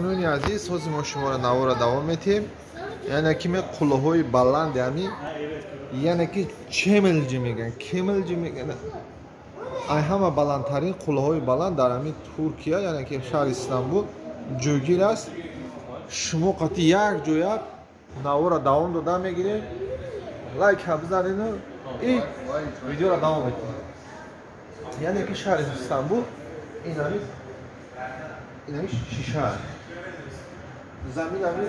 Ҳамиёни азиз, ҳозир мо шуморо навора давом метиҳем. Яъне ки ме қуллаҳои баланди ҳами, яъне ки Чемелҷи мегӯянд, Кемелҷи мегӯянд. Ай ҳама баландтарин қуллаҳои баланд дар ҳамин Туркия, яъне ки шаҳри Истанбул ҷойгир аст. Шумо қатъи як ҷоя навора давом дода мегирем. Лайк ҳа бизанеду и видеоро давом метиҳем. Яъне ки шаҳри Истанбул инами шиша замин ами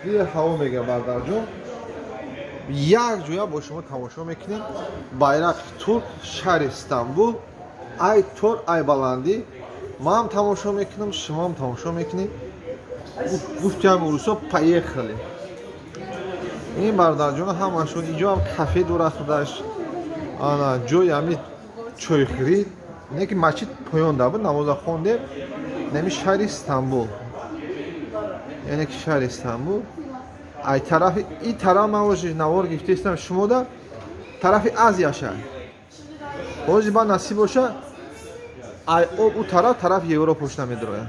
дидер ҳаво мега бардарҷон. Як ҷоя бо шумо тамошо мекунем. Байрақи турк, шаҳри Истанбул, ай тор, ай баландӣ. Ман тамошо мекунам, шумоам тамошо мекунед. Гуфтиам урусо поехали. Ин бардарҷон ҳамашон инҷо ҳам кафе дорад худаш. Ана ҷои ҳами чойхӯрӣ. Не ки масҷид поён да буд, намоза хондем. Нами шаҳри Истанбул. Яъне ки шаҳри Истанбул. Ай тарафи и тараф ман ҳозир навор гирифтаистам шумо да тарафи Азия шаҳр. Ҳозир ба насиб боша ай об у тараф тарафи Европа шуда медрояд.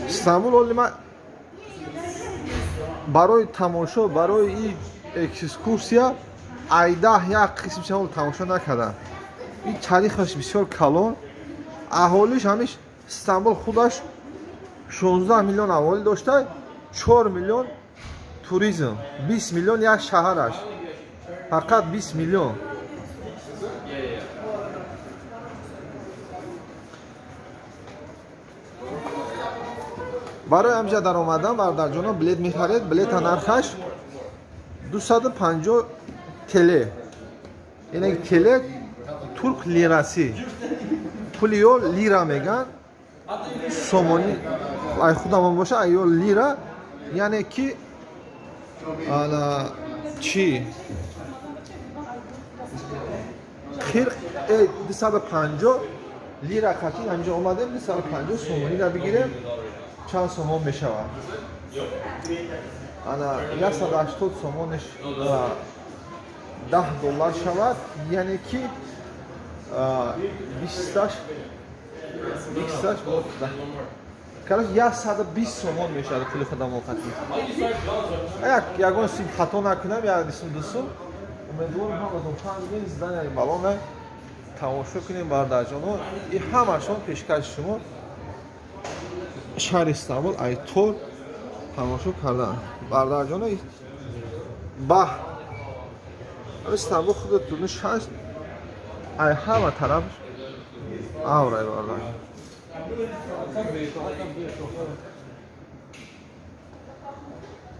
Истанбул ҳоли ман барои тамошо, барои и экскурсия ай даҳ як қисмша ҳол тамошо накардам. Ин таърихаш бисёр калон. Аҳолиш ҳамиш Истанбул худаш 16 миллион аҳолӣ дошта, 4 миллион туризм, 20 миллион як шаҳраш. Фақат 20 миллион. Барои ҳамҷа даромадан бародарҷоно билет мехаред, билета нархаш 250 ТЛ. Яъне ТЛ турк лираси. Пули ё лира меган. Сомони ай худамон боша, ай ё лира, яъне ки ана чи қирқ 250 лира қатӣ ҳаминҷо омадем 250 сомониро бигирем, чанд сомон мешавад? Ана 180 сомониш 10 доллар шавад, яъне ки 28 бо 10. Короче, 120 сомон мешавад пули худамон қатӣ. Як ягон сим хато накунам, як дисум дусум. Умедворам ҳаматон фаҳмидем, зданияи балона тамошо кунем бародарҷоно. И ҳамашон пешкаши шумо шаҳри Истанбул ай тор тамошо кардан. Бародарҷоно, баҳ Истанбул худатон шаш ай ҳама тараф аврай бародар.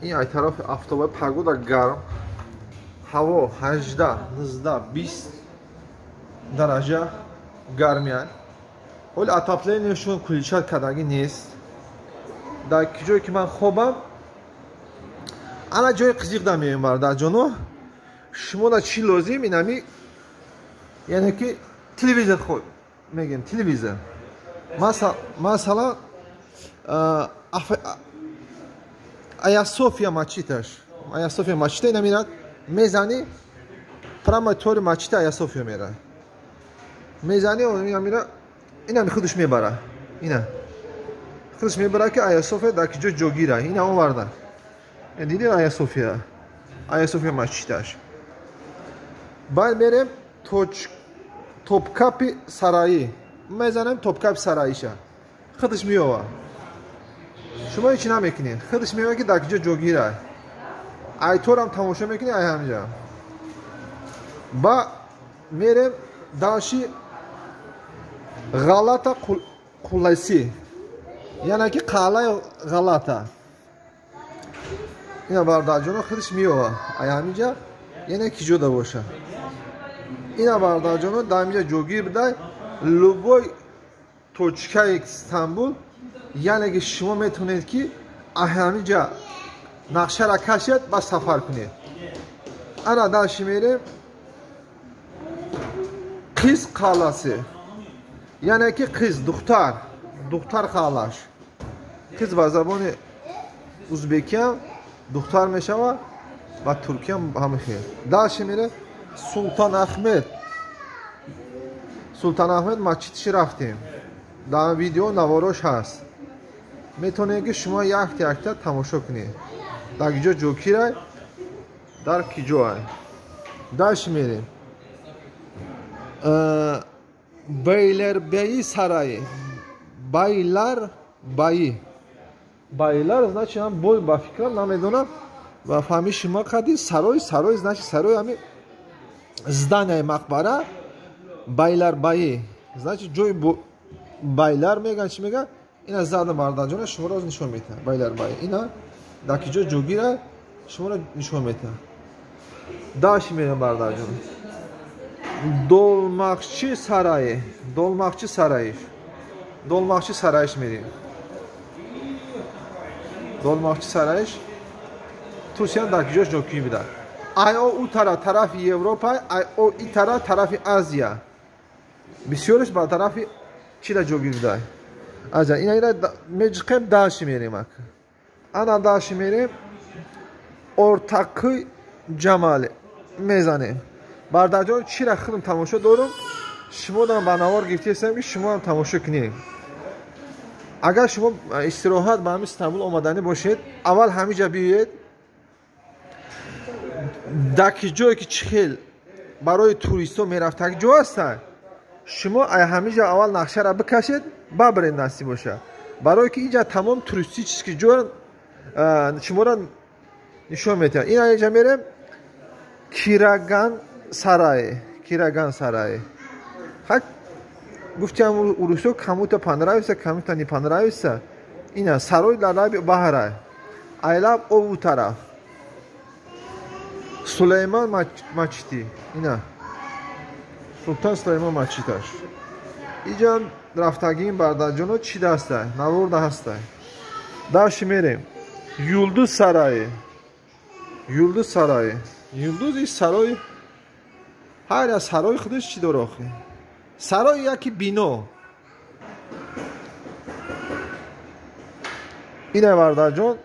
Ин ай тарафи автобус погода гарм, ҳаво 18, 19, 20 дараҷа гармиян. Ҳоли отоплениешон куличат кардагӣ нест. Дар ҷое ки ман хобам, ана ҷои қизиқ да меоем бародарҷоно. Шумо да чӣ лозим? Инами яъне ки телевизор хоб мегӯем, телевизор. Масалан, Ая София масҷидаш, Ая София масҷида ина мерад, мезанӣ прямо тори масҷида Ая София мерад. Мезанӣ, ина мера, ина худаш мебара. Ина худаш мебара ки Ая София дар ки ҷо ҷогира. Ина оварда. Дидед Ая София? Ая София масҷидаш. Баъд мерем Топкапи сараи. Мезанем Топкапи сараиша. Худаш меова. Шумо ҳеч намекунед. Худаш меова ки дар ки ҷо ҷогира. Ай торам тамошо мекунед, ай ҳамҷа. Ба мерем дальше Ғалата Қулайси. Яъне ки қалъаи Ғалата. Ина бародарҷоно худаш меова. Ай ҳаминҷа, яъне ки ҷо да боша. Ина бародарҷоно дар ҳаминҷа ҷогир бидай любой точкаи Истанбул, яъне ки шумо метавонед ки аз ҳаминҷа нақшаро кашед ба сафар кунед. Ана дальше мерем Қиз қалъаси. Яъне ки қиз, духтар, духтар қалъаш. Қиз ба забони узбекиам духтар мешавад ва туркиям ҳама хел. Дальше мерем Султан Ахмед. Султан Ахмед масҷидши рафтем. Дар видео наворош ҳаст. Метавонед ки шумо якта якта тамошо кунед. Дар киҷо ҷокирай, дар киҷоай. Дальше мерем. Бейлербеи сараи. Байларбаи. Байлар значит ам бой ба фикрам намедонам. Ва фаҳми шумо қади сарой, сарой значит сарой ами здания мақбара Байларбаи. Значит ҷои байлар меган, чӣ меган? Ина зада бардарҷона шуморо нишон медиҳад. Байларбаи. Ина дар киҷо ҷогира шуморо нишон медиҳад. Дальше мерем бардарҷон. Долмақчи сарае. Долмақчи сараиш. Долмақчи сараиш мерем. Долмақчи сараиш Турсия дар киҷош ҷокӣ буда. Ай о у тараф тарафи Европа, ай о и тараф тарафи Азия. Бисёриш ба тарафи чида ҷогир буда. Азия. Ина ина меҷиқем дальше мерем ак. Ана дальше мерем. Ортақи Ҷамале мезанем. Бардарҷон чира худам тамошо дорум, шумо дам ба навор гирифтаестам ки шумо ҳам тамошо кунед. Агар шумо истироҳат ба ҳамин Истанбул омаданӣ бошед, аввал ҳамиҷа биёед. Дар ки ҷое ки чихел барои туристҳо мерафтаг ҷо ҳастанд, шумо ай ҳамиҷа аввал нақшаро бикашед, бабаред насиб бошад. Барое ки инҷа тамом туристический ҷо шуморо нишон медиҳад. Ин инҷа мерем Кираган сарае. Кираган сарае. Хак гуфтям урусо кому-то понравится, кому-то не понравится. Ина сарой дар лаби баҳра. Айлаб ову тараф. Сулейман мачити. Ина. Султан Сулейман мачиташ. Иҷа рафтагиим бардарҷоно чӣ дастай? Наворда ҳастай. Дальше мерем. Юлдуз сарае. Юлдуз сарае. Юлдуз ин сарой ҳар як сарои худаш чӣ дора охи? Сарой яки бино. Ина бардарҷон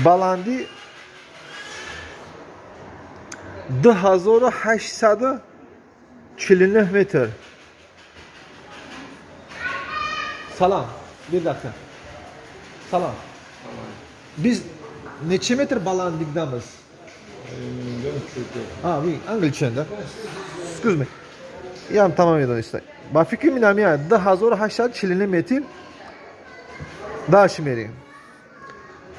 баландӣ 2849 метр. Салам, bir dakika. Salam. Biz neçə metr balandlikdamiz? А, ви англичан, да? Excuse me. Ям тамом медонистам. Ба фикри минам я 2849 метр дальше мерем.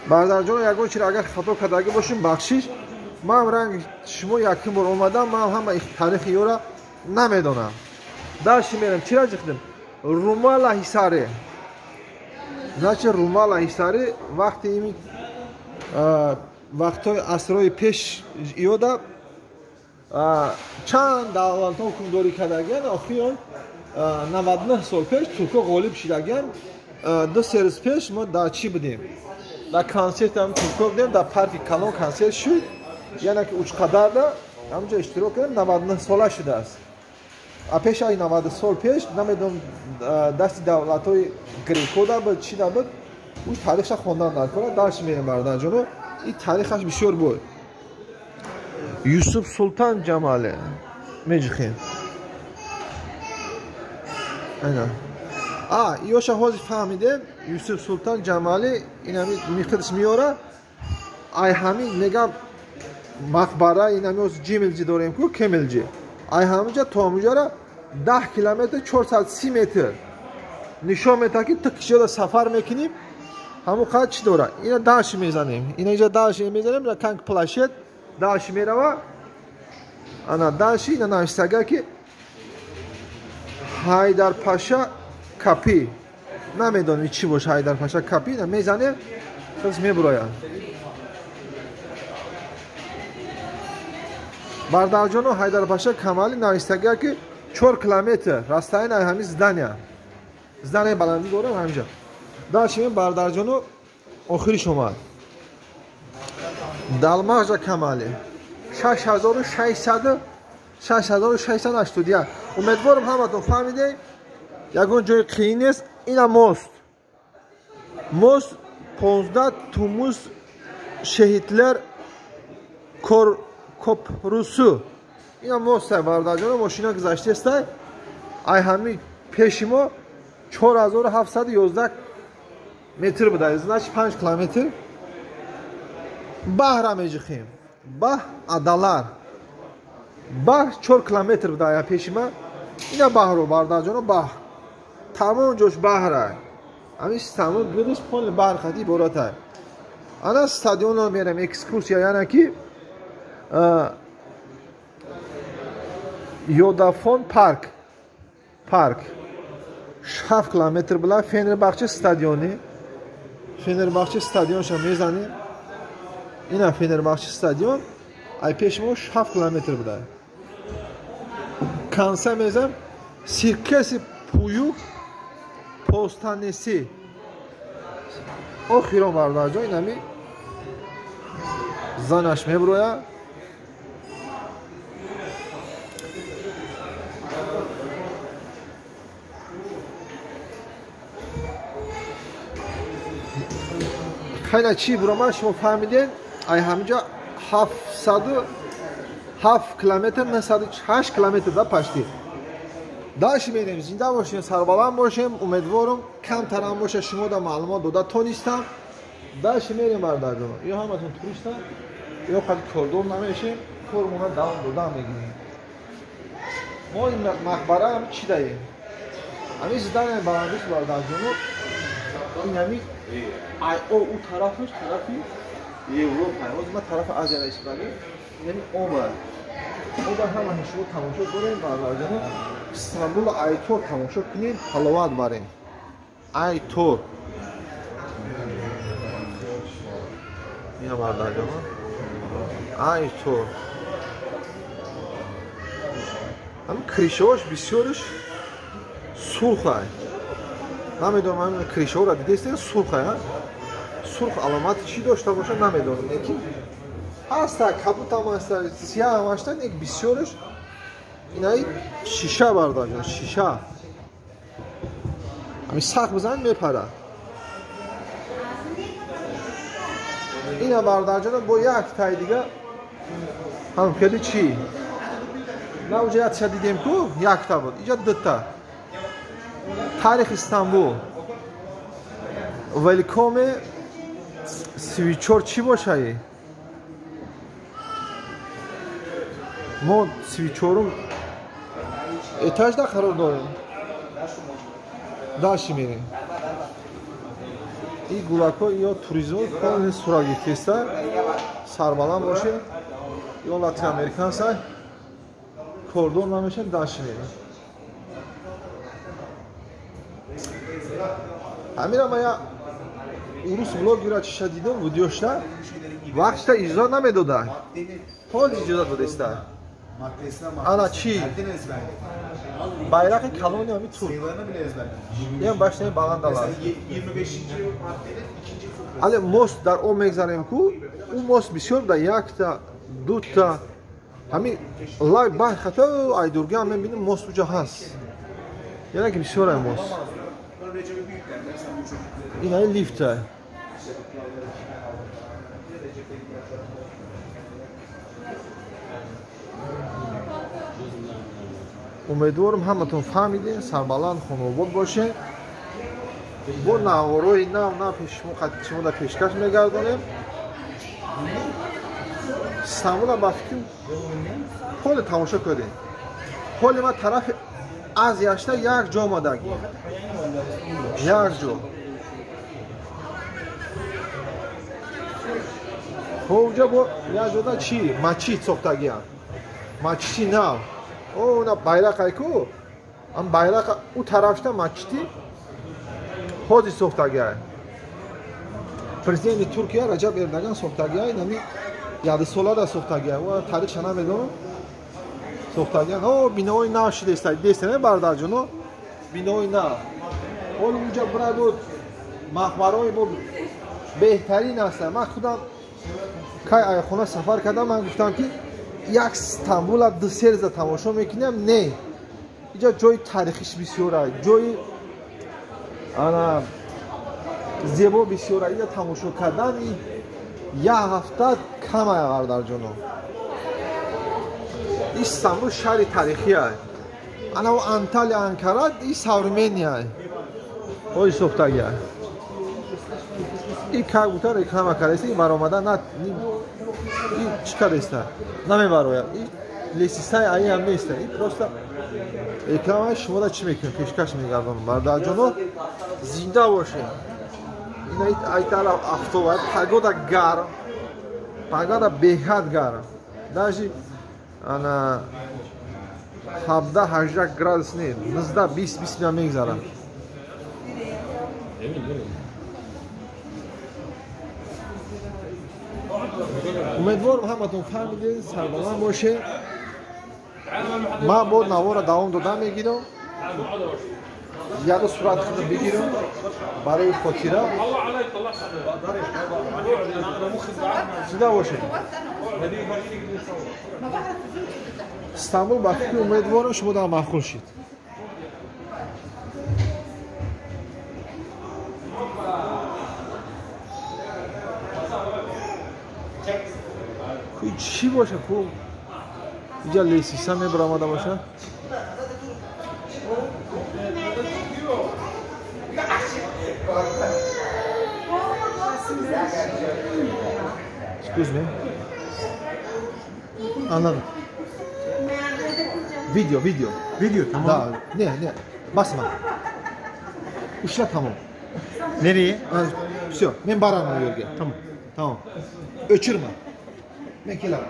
Бардарҷон, ягон чиро агар хато кардагӣ бошем, бахшиш. Ман ранг шумо якум бор омадам, ман ҳама таърихи ёра намедонам. Дальше мерем. Чира ҷихдем? Румала Ҳисаре. Значит, Румала Ҳисаре вақти ими вақтҳои асрҳои пеш иёда чанд давлатҳо ҳукмдорӣ кардагиан, охир 99 сол пеш туркҳо ғолиб шидагиан. 2-3 рӯз пеш мо дар чӣ будем? Дар консерт ҳам туркҳо будем, дар парки калон консерт шуд. Яъне ки Учқадарда ҳамҷо иштирок кардем, 99 сола шудааст. А пеш ай 90 сол пеш намедонам дасти давлатҳои грекода буд, чӣ набуд, ӯ таърихша хондан дар кора. Дальше мерем бардарҷоно. Ин таърихаш бисёр буд. Юсуф Султан Ҷамале меҷихем. Ана. А, ёша ҳозир фаҳмидем, Юсуф Султан Ҷамале инами миқдис меёра. Ай ҳамин мегам мақбара инами ҳозир Ҷимилҷи дорем ку, Кемилҷи. Ай ҳаминҷа то ҳаминҷара 10 километр 430 метр нишон медиҳад ки ту кишода сафар мекунӣ, ҳамон қадр чӣ дора. Ина дальше мезанем. Ина инҷа дальше мезанем, ина канг плашет дальше мерава. Ана дальше ина навиштага ки Ҳайдарпаша капи. Намедонем чӣ боша Ҳайдарпаша капи, ина мезанем, худаш мебурояд. Бардарҷоно Ҳайдарпаша Камали навиштага ки 4 километр расстояние ҳамин здания. Здания баландӣ дорам ҳаминҷа. Дальше мен бардарҷоно охириш омад. Далмағжа Камали 6600 6681. Умедворам ҳаматон фаҳмидед. Ягон ҷои қиин нест. Ина мост. Мост 15 Тумуз Шеҳидлер Копрусу. Ина мост бардарҷоно, мошина гузаштаест. Ай ҳамин пеши мо 4711 метр буда, значит 5 километр. Баҳра меҷихем. Баҳ Адалар. Баҳ 4 километр буда я пеши ма. Ина баҳро бардарҷоно баҳ. Тамом ҷош баҳра. Ҳамин Истанбул гирдиш полни баҳр хати иборатай. Ана стадионро мерем экскурсия, яъне ки Йодафон парк. Парк. 7 километр була Фенербахче стадиони. Фенербахче стадионша мезанем. Ина Фенербахче стадион. Ай пеши мо 7 километр буда. Канса мезам Сиркеси Пуюк Постанеси. Охирон бардарҷон инами занаш меброя. Хайна чӣ буромад шумо фаҳмиден? Ай ҳаминҷа 707 километр, 908 километр да пашти. Дальше мерем, зинда бошем, сарбаланд бошем, умедворам камтарам боша шумо да маълумот дода тонистам. Дальше мерем бардарҷон. Ё ҳаматон туристан, ё қад кордор намешем, кормона давом дода мегирем. Мо ин мақбара ҳам чӣ даем? Ҳамин здания баландиш бардарҷоно, ин ҳамин ай о у тарафаш тарафи Европа. Ҳозир ман тарафи Азияро истифода яъне оба. Оба ҳама шумо тамошо дорем бардарҷоно. Истанбул айтор тамошо кунед, ҳаловат барем. Айтор. Ина бардарҷоно. Айтор. Ҳамин кришаҳош бисёриш сурхай. Намедонам ҳамин кришаҳоро дидестед, сурхай, ҳа? Сурх аломати чӣ дошта бошад намедонам, лекин ҳаста, кабутам ҳаста, сияҳам ҳаста, нек бисёриш инаи шиша бардарҷон, шиша. Ҳамин сахт бизанед мепара. Ина бардарҷона бо як таи дига ҳам хеле чӣ? На уҷа якча дидем ку, якта буд, иҷа дута. Тарих Истанбул. Велкоме 34 чӣ бошаи? Мо 34-ум этажда қарор дорем. Дальше мерем. И гулако ё туризм полный сурат гирифтеста. Сарбаланд боше. Ё латин американса. Кордор намеша, дальше мерем. Ҳамина ма я урус блогера чиша дидам, видеошта вақтшта иҷозат намедода. Ҳоз иҷозат додеста. Ана чӣ? Байрақи калони ҳами турк. Ин башнаи баландалар. Але мост дар об мегзарем ку, ӯ мост бисёр да якта, дута. Ҳамин лай баҳр хато айдурга мебинем мост уҷа ҳаст. Яъне ки бисёр ай мост. Ин ай лифта. Умедворам ҳаматон фаҳмидем, сарбаланд хонобод боше. Бо наворои нав нав шумо пешкаш мегардонем. Истанбула ба фикр ҳоле тамошо кардем. Ҳоле ма тарафи Азияшта як ҷо омадагӣ. Як ҷо. Ҳоҷа бо як ҷода чӣ? Мачид сохтагиам. Мачиди нав. О, на байрақ айку. Ам байрақ у тарафшта мачиди ҳозир сохтагиай. Президенти Туркия Раҷаб Эрдоган сохтагиай, нами ядсолада сохтагиай. О, таърихша намедонам. Сохтагиан. О, бинои нав шудеста. Дидеста, не бардарҷоно? Бинои нав. Ҳол унҷа бирай буд мақбарои бо беҳтарин ҳастанд. Ман худам кай айхона сафар кардам, ман гуфтам ки як Истанбула ду-се рӯза тамошо мекунем. Не, иҷа ҷои таърихиш бисёр аст, ҷои ана зебо бисёр аст. Иҷа тамошо кардан як ҳафта кам ай бардарҷоно. Истанбул шаҳри таърихӣ аст. Ана Анталия, Анкара и современный аст. Ҳои сохтагӣ аст. И как будто реклама кардаиста, и баромада на и чӣ кардаиста? Намебарояд. И лесисаи аи ҳам неста. И просто рекламаи шуморо чӣ мекунем? Пешкаш мегардонам. Бародарҷоно, зинда бошед. Ина ай тараф автобус, погода гарм. Погода беҳад гарм. Даже ана 17-18 градус не, 19-20 20 мегзарад. Умедворам ҳаматон фаҳмидед, сарбаланд бошед. Ман бо навора давом дода мегирам. Яду сурат худро бигирам барои хотира. Зинда бошед. Стамбул ба фикри умедворам шумо дар маъқул шид. Чӣ боша ку? Иҷа лесиса мебаромада боша? Excuse me. Anladım. Video, video. Video tamam. Da, ne? Basma. Uşla tamam. Nereye? Все, men baraman u yerga. Tamam. Tamam. O'chirma. Men kelaman.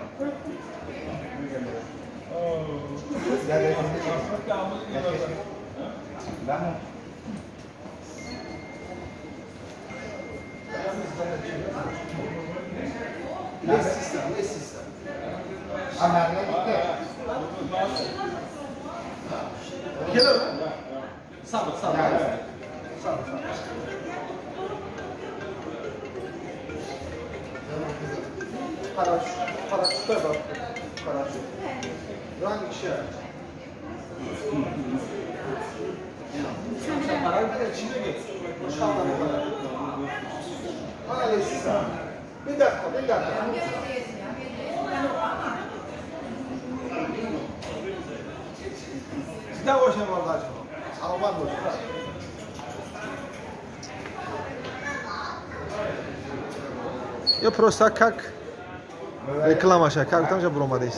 Lessista, lessista. Kelar. Sabr, sabr. Sabr, sabr. Paraşüt, paraşüt bak. Paraşüt. Rangi çi? Bir dakika, bir dakika. Sizden boşuna bardağı. Salamat boşuna. Я просто как реклама, как там же бромадейс.